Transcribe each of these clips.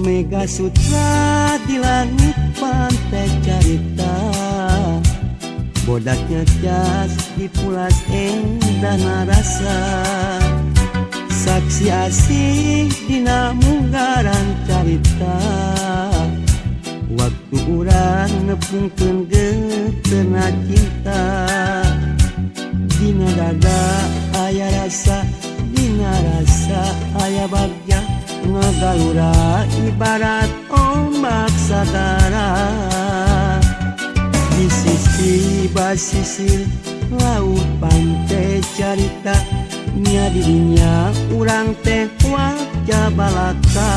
Mega Sutra di langit pantai carita, bodaknya cas dipulas endah narasa. Saksi asih dina munggaran carita, waktu urang nepungkeun geutena cinta. Dina dada aya rasa, dina rasa aya bagja, ngagalura ibarat ombak sagara. Di sisi basisir laut pantai carita, nya dirinya urang teh wajah balaka.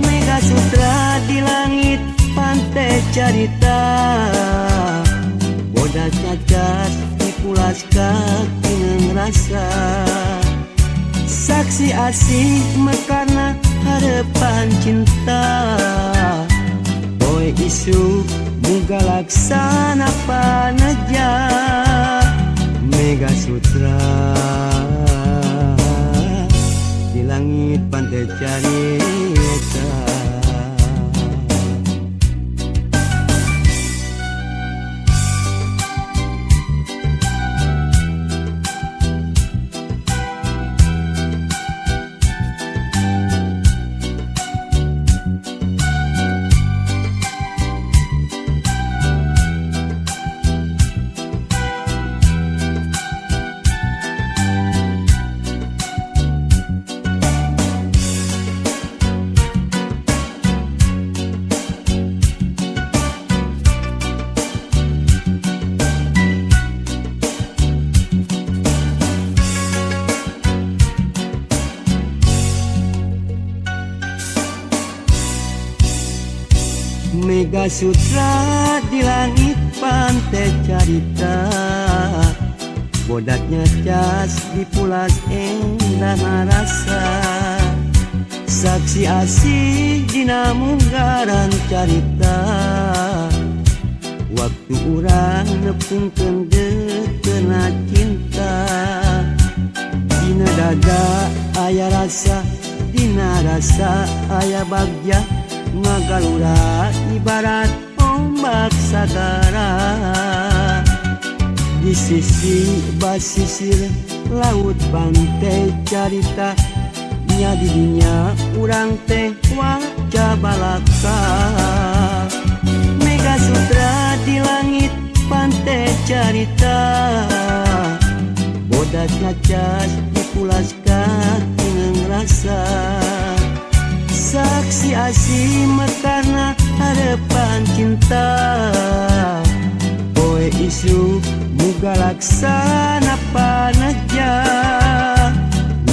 Mega Sutra di langit pantai carita, bodas cacat dipulas kaki rasa. Saksi asih mekarna harapan cinta, boy isu muga laksana paneja. Mega Sutra di langit pantai carita. Mega Sutra di langit pantai carita, bodaknya cas dipulas endah rasa. Saksi asih dina munggaran carita, waktu urang nepungkeun geutena cinta. Dina dada aya rasa, dina rasa aya bagja, ngagalura ibarat ombak sagara. Di sisi basisir laut pantai carita, nya didinya urang teh wajah balaka. Mega Sutra di langit pantai carita, bodas ngacas dipulas kaki rasa. Saksi asih mekarna harapan cinta, poe isu muga laksana paneja.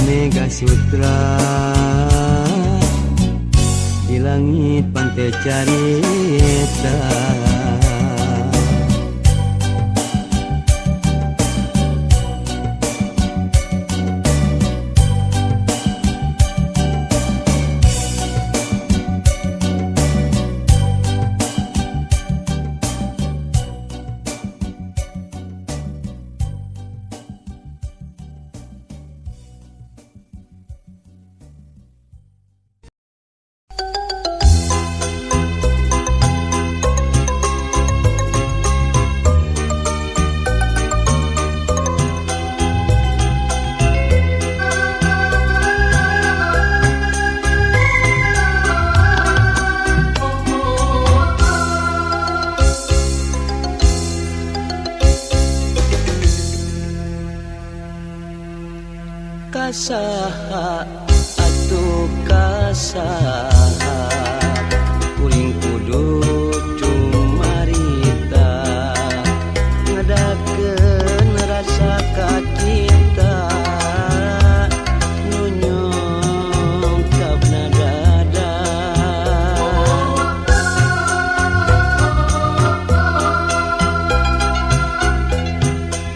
Mega Sutra di langit pantai carita. Kasaha atuh kasaha kuring kudu cumarita, ngadakeun rasa kacinta nu nyungkapna dada.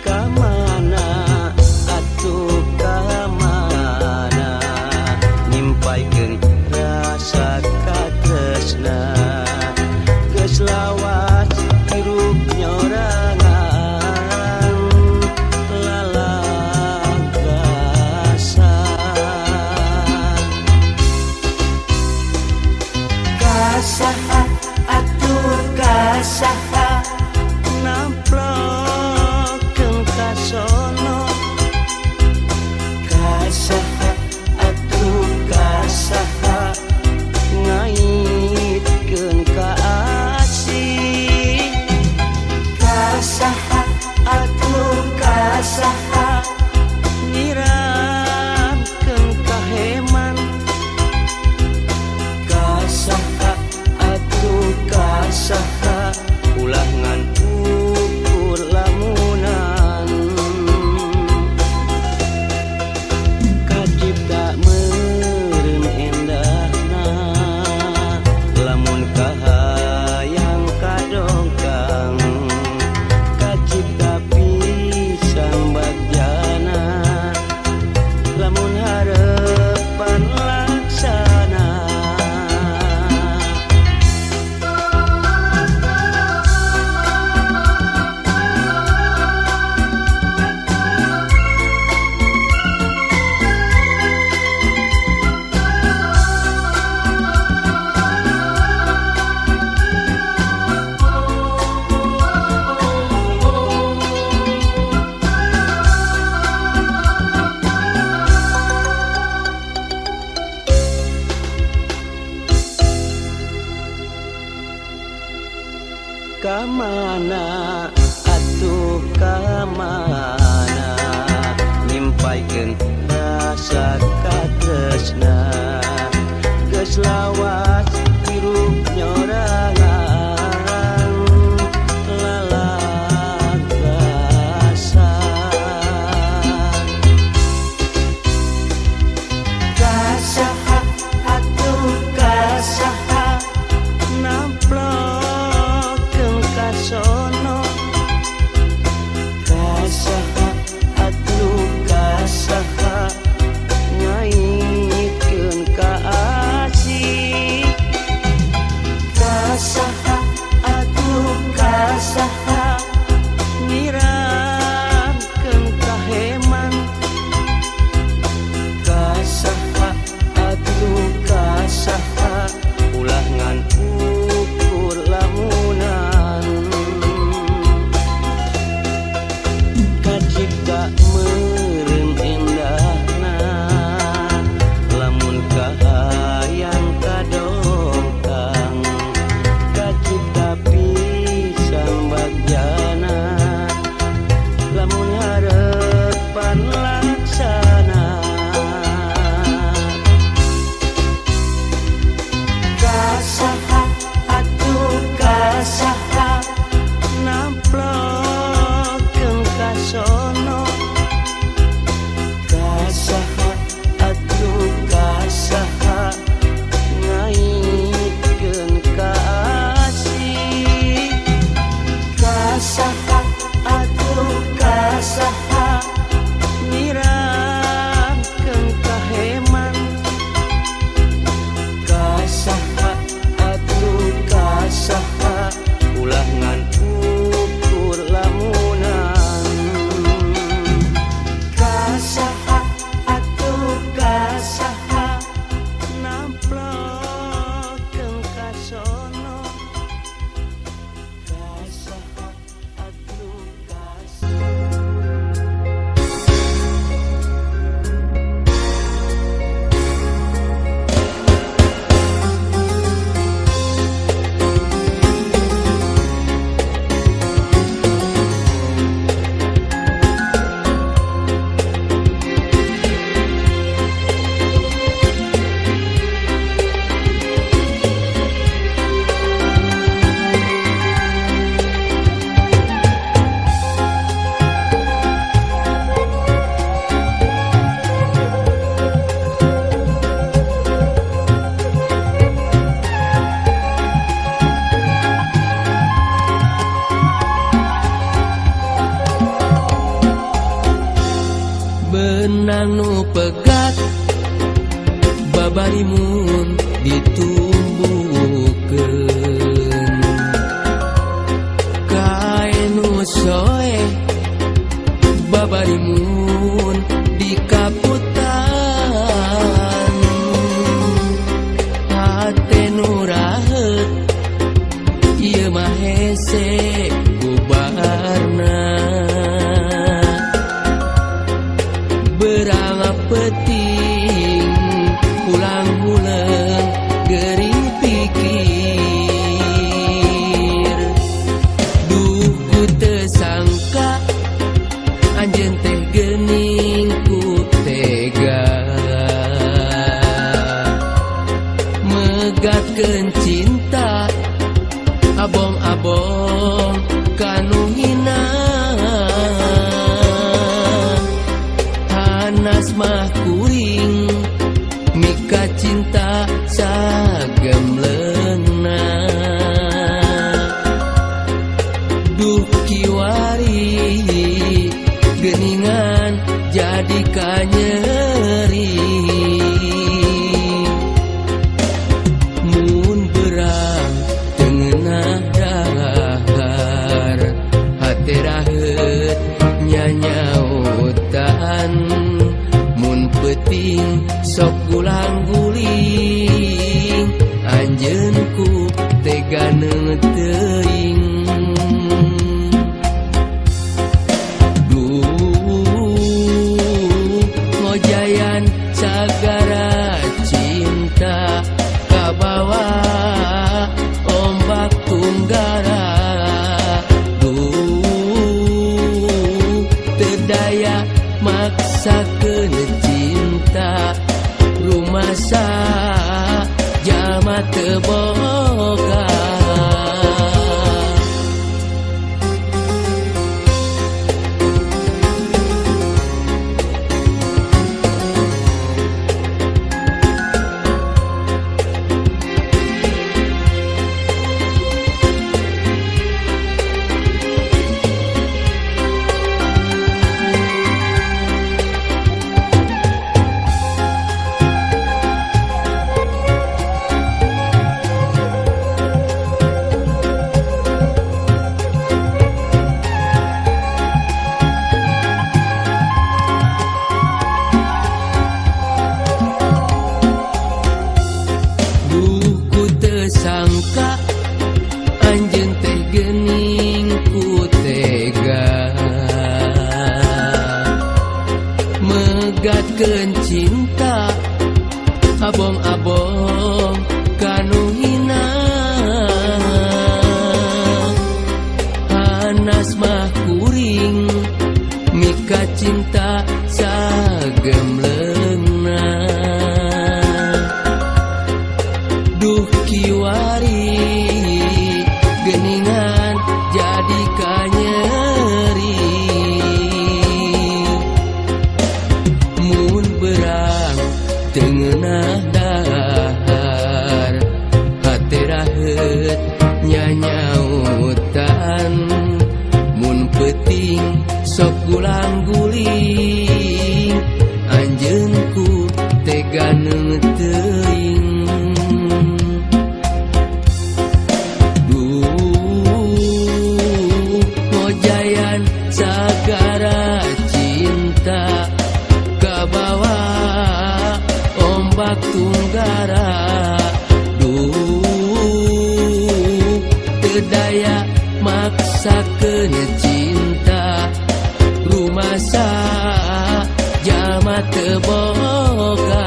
Kamana atuh kamana nimpaikeun. Ka mana atuh ka mana nyimpaikeun rasa katresna geus lawas hirup nyorangan lalagasan kasaha atuh kasaha namplokeun kasono kasaha atuh kasaha ngaitkeun ka asih kasaha atuh kasaha nyiramkeun kaheman kasaha atuh kasaha ulah ngan ukur lamunan kacipta meureun endahna lamun kahayang kadongkang kacipta pisan bagjana lamun harepan laksana kasaha atuh kasaha namplokeun kasono kasaha atuh kasaha ngaitkeun ka asih kasaha atuh kasaha nyiramkeun kaheman kasaha atuh kasaha ulah ngan ukur lamunan kasaha atuh kasaha namplokeun kasono kasaha atuh kasaha. Benang nu pegat babarimun ditumbuhkeun kain nu soeh babarimun dikaputan hate nu raheut ieu mah hese bubarna berang peting pulang huleung gering pikir duh ku teu sangka anjeun teh geuning ku tega megatkeun cinta abong-abong kanu hina hanas mah kuring mika cinta sagemleungna duh kiwari geuningan jadi kanyeri mun berang teu ngeunah dahar hate raheut nyanyautan mun peuting sok gulang-guling anjeun ku cinta jalma teu boga. Sangka anjeun teh geuning ku tega megatkeun cinta abong-abong kanu hina. Hanas mah kuring mika cinta sagemleungna. Duh kiwari geningan jadi kanyeri. Mun berang teu ngeunah dahar hate raheut nyanyautan. Mun peuting sok gulang-guling anjeun ku tega teuing. Sagara cinta kabawa ombak tunggara. Duh teu daya maksakeun cinta rumasa jalma teu boga.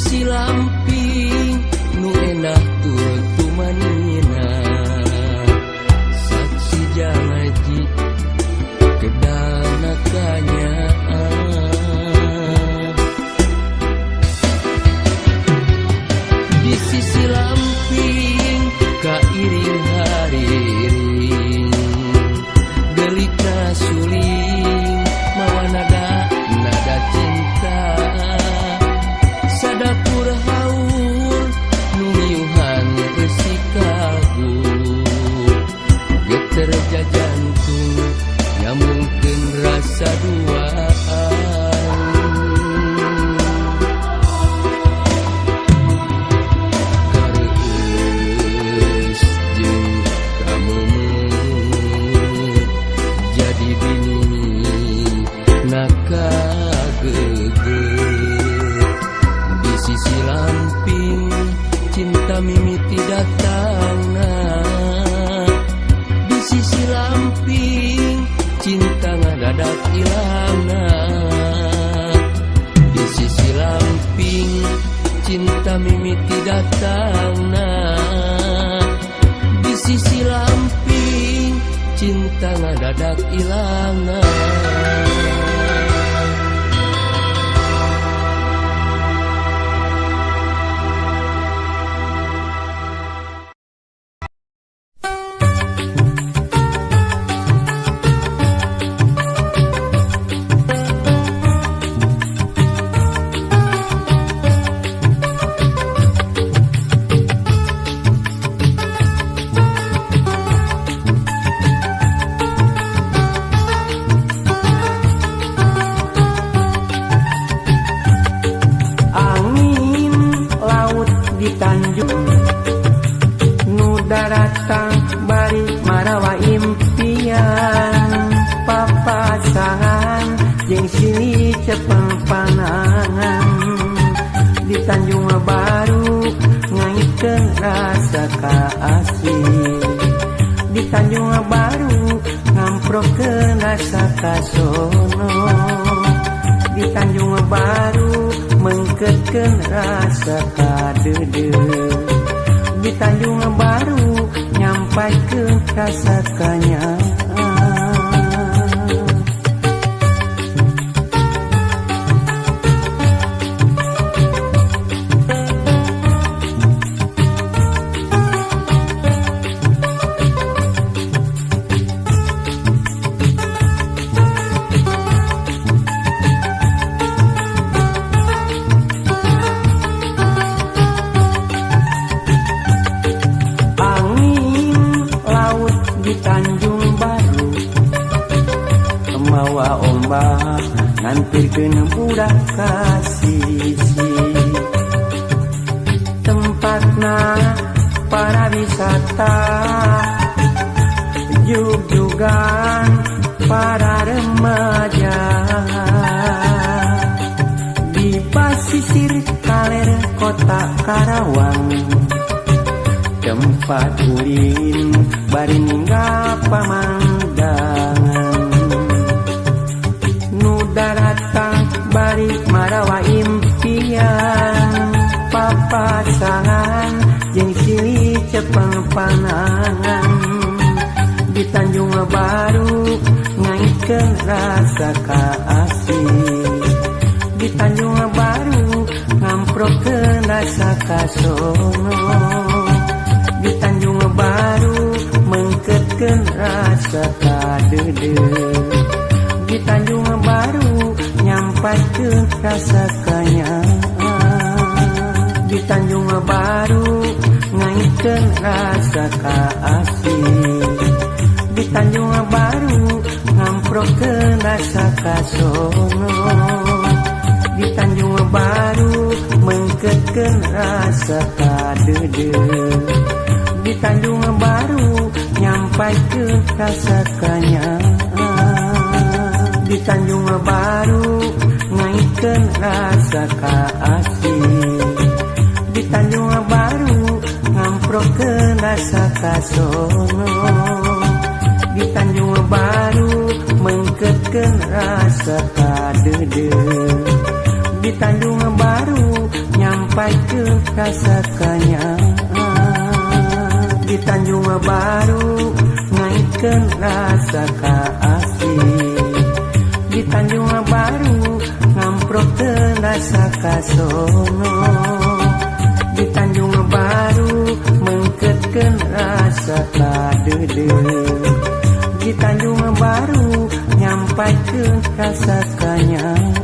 sisi lamping nu endah tur tumanina saksi janji kedana kanyaah. Di sisi lamping kairing hariring gelikna suling mawa nada nada cinta sadakur haur nu miuhan reusi kagu geter jajantung nyambungkeun rasa duaan. Kareueus jeung kameumeuh jadi bini nakageugeuh. Di sisi lamping cinta mimiti datangna, di sisi lamping cinta ngadadak ilangna, di sisi lamping cinta mimiti datangna, di sisi lamping cinta ngadadak ilangna. Rasa kadede di Tanjung Baru nyampe. Nyampaikeun rasa kanyaah di Tanjung Baru ngaitkeun rasa kaasih di Tanjung Baru ngamprokkeun rasa kasono di Tanjung Baru mengketkeun rasa kadeudeuh di Tanjung Baru nyampaikeun rasa kanyaah.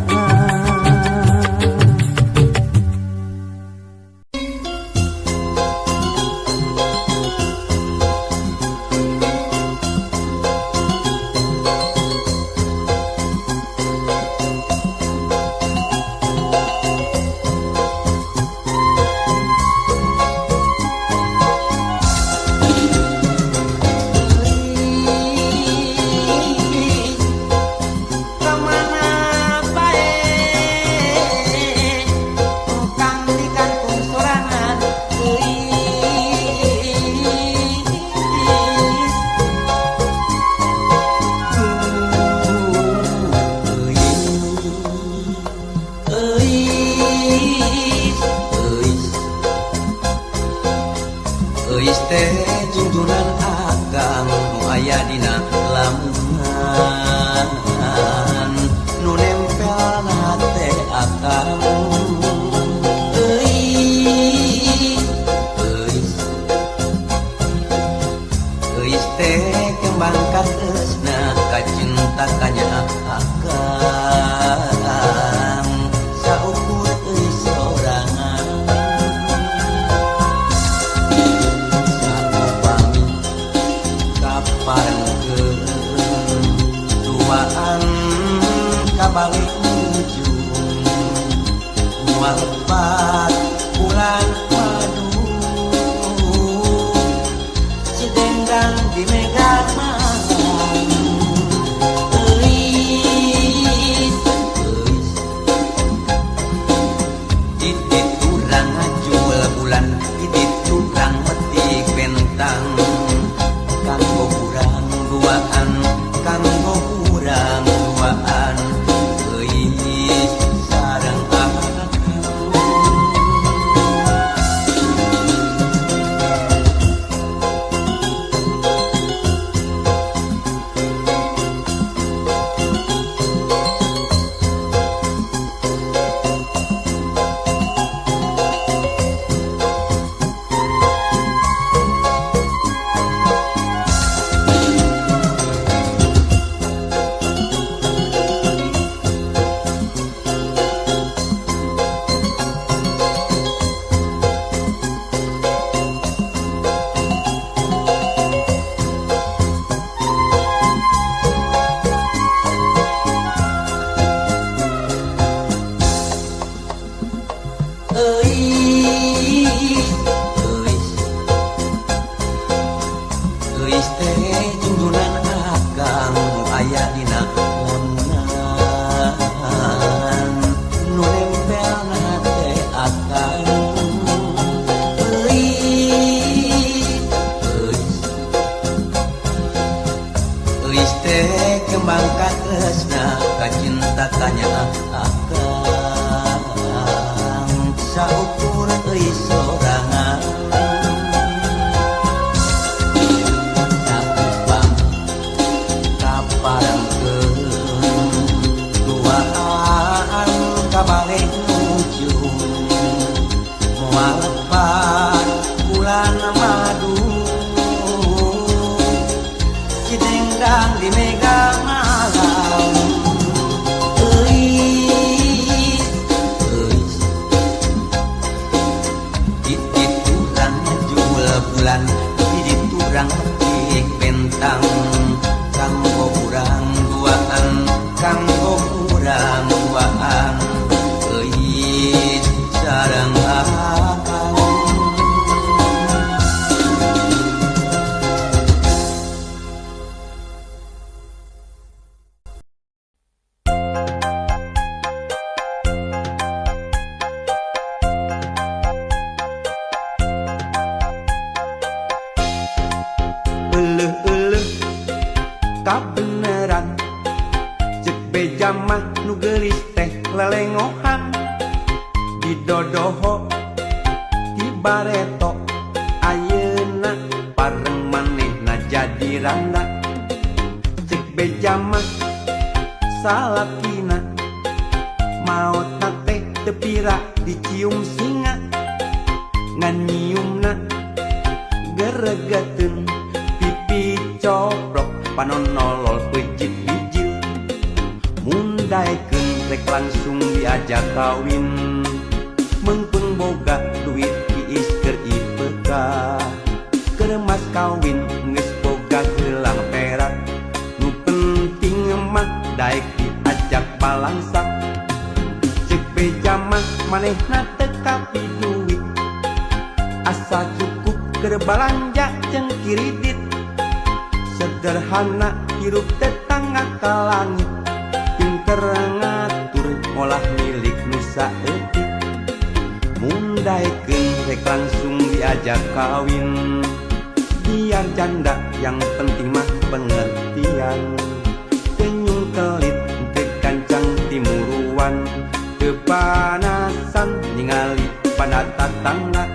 Kabeneran cek beja mah nu geulis teh lelengohan didodoho bareto ayeuna pareng manehna jadi randa. Cek beja mah salakina maotna teh teu pira dicium singa, ngan nyiumna geregeteun pipi coplok panon nolol peucit bijil. Mun daekeun rek langsung diajak kawin, meungpeung boga duit tiis keur IPK. Keur mas kawin geus boga gelang perak, nu penting mah daek diajak balangsak. Cek beja mah manehna teu kapi duit, asa cukup keur balanja jeung kiridit. Sederhana hirup tetangga ka langit, pinter ngatur ngolah milik nu saeutik. Mun daekeun rek langsung diajak kawin, biar janda yang penting mah pengertian. Senyum kelit teu gancang timuruan, teu panasan ningali pada tatangga.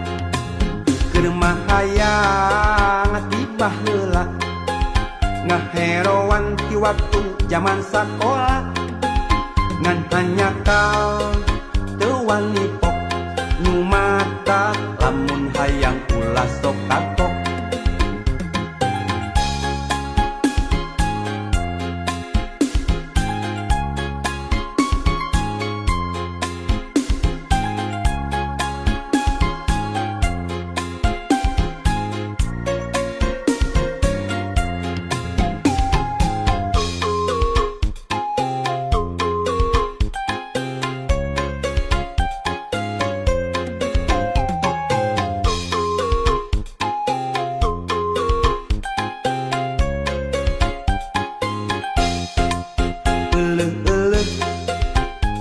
Keur mah hayang tiba heula, ngaheroan ti waktu jaman sakola. Ngan hanyakal teu wani pok nu mata, lamun hayang ulah sok kapok.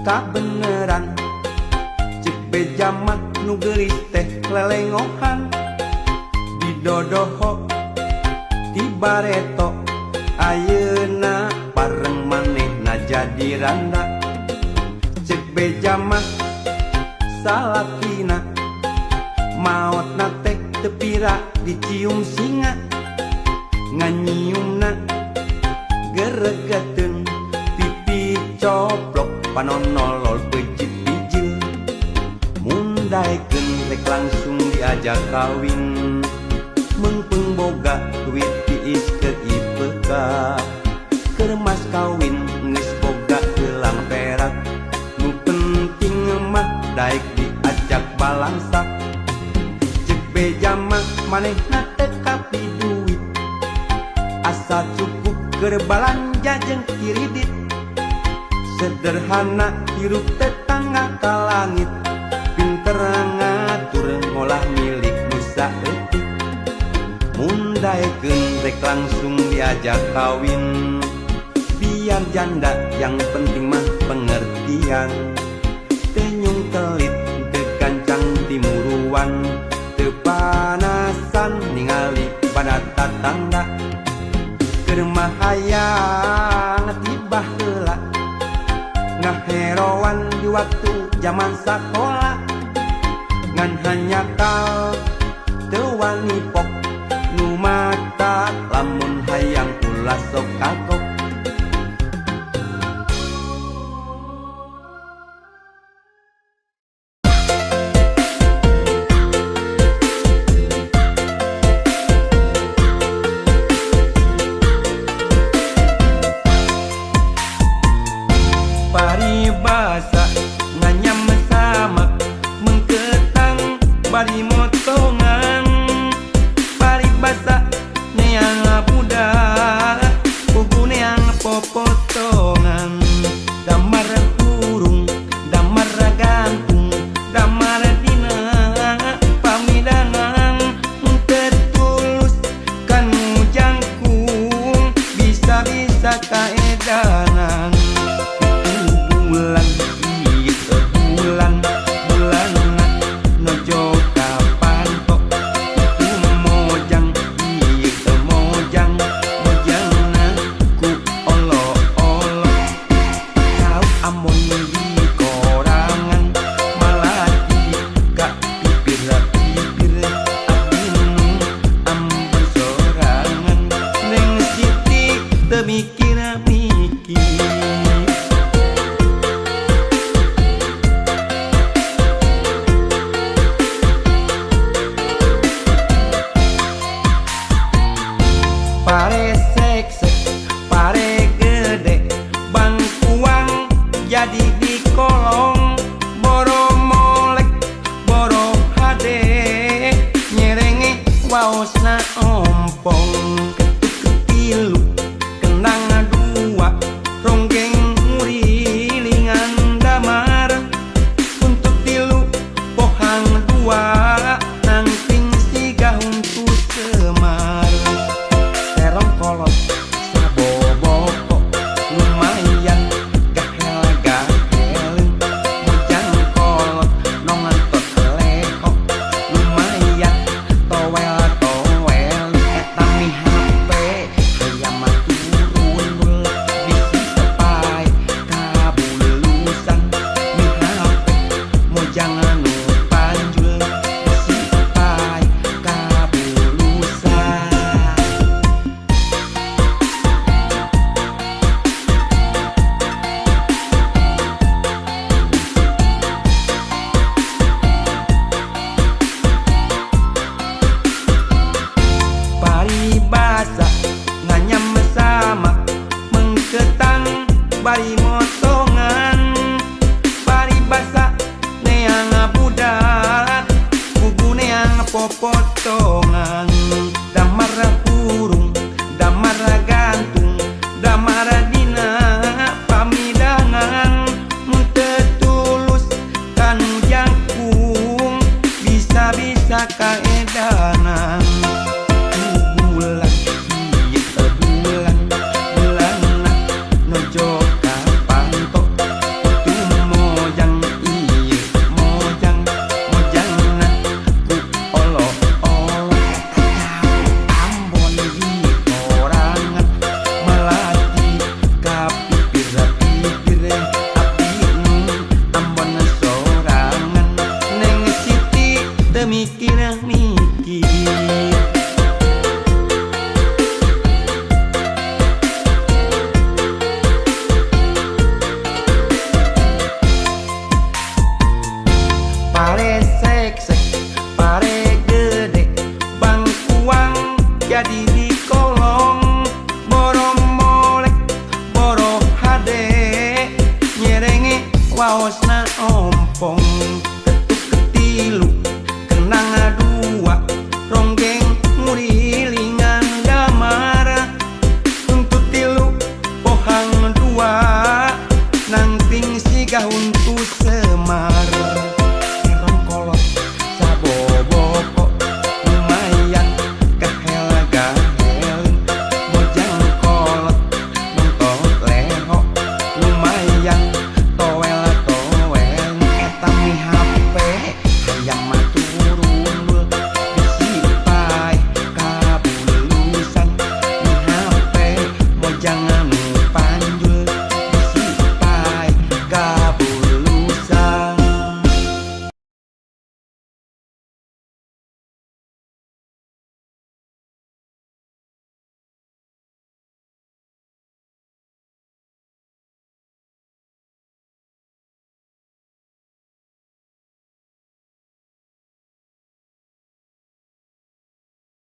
Kabeneran cek beja mah nu geulis teh lelengohan, didodoho ti bareto ayeuna pareng manehna jadi randa. Cek beja mah salakina maotna teh teu pira dicium singa, ngan nyiumna geregeteun pipi coplok panon nolol peucit bijil. Mun daekeun rek langsung diajak kawin, meungpeung boga duit tiis keur IPK. Keur mas kawin geus boga gelang perak, nu penting mah daek diajak balangsak. Cek beja mah manehna teu kapi duit, asa cukup keur balanja jeung kiridit. Sederhana hirup tetangga ka langit, pinter ngatur ngolah milik nu saeutik. Mun daekeun rek langsung diajak kawin, biar janda yang penting mah pengertian. Tenyung kelit teu gancang timuruan, teu panasan ningali pada tatangga. Keur mah hayang tiba heula, ngaheroan di waktu jaman sakola. Ngan hanyakal teu wani pok nu mata, lamun hayang ulah sok kagok. Paribasa nganyam samak mengketang bari motongan, paribasa neang budak pugu neang popotongan. Damar hurung damar gantung damar dina pamidangan, tetulus kanu jangkung bisa-bisa kaedanan. Bulan ieu bulan bulanan nojo. Waosna ompong ketuk tilu kendang dua ronggeng ngurilingan damar untuk tilu pohang dua nangking siga huntu semar terong kolot saboboko lumayan gahel gaheleung mojang kolot nongantot lekok lumayan towel towel eta mi HP hayam turun bisi tepai kabulusan mi HP mojang anu panjul bisi tepai kabulusan. Paribasa nganyam sama mengketang bari motongan paribasa neang budak bubu neang popotongan damar hurung damar gantung damar dina pamidangan mun teu tulus kanu jangkung bisa-bisa kaedanan. Bulan ieu bulan bulanna nojo ka panto tu mojang ieu mojang mojangna ku olo olo eta Ambon di korangan melati ka pipir pipir abdi nu Ambon sorangan Neng Siti teu mikir mikir.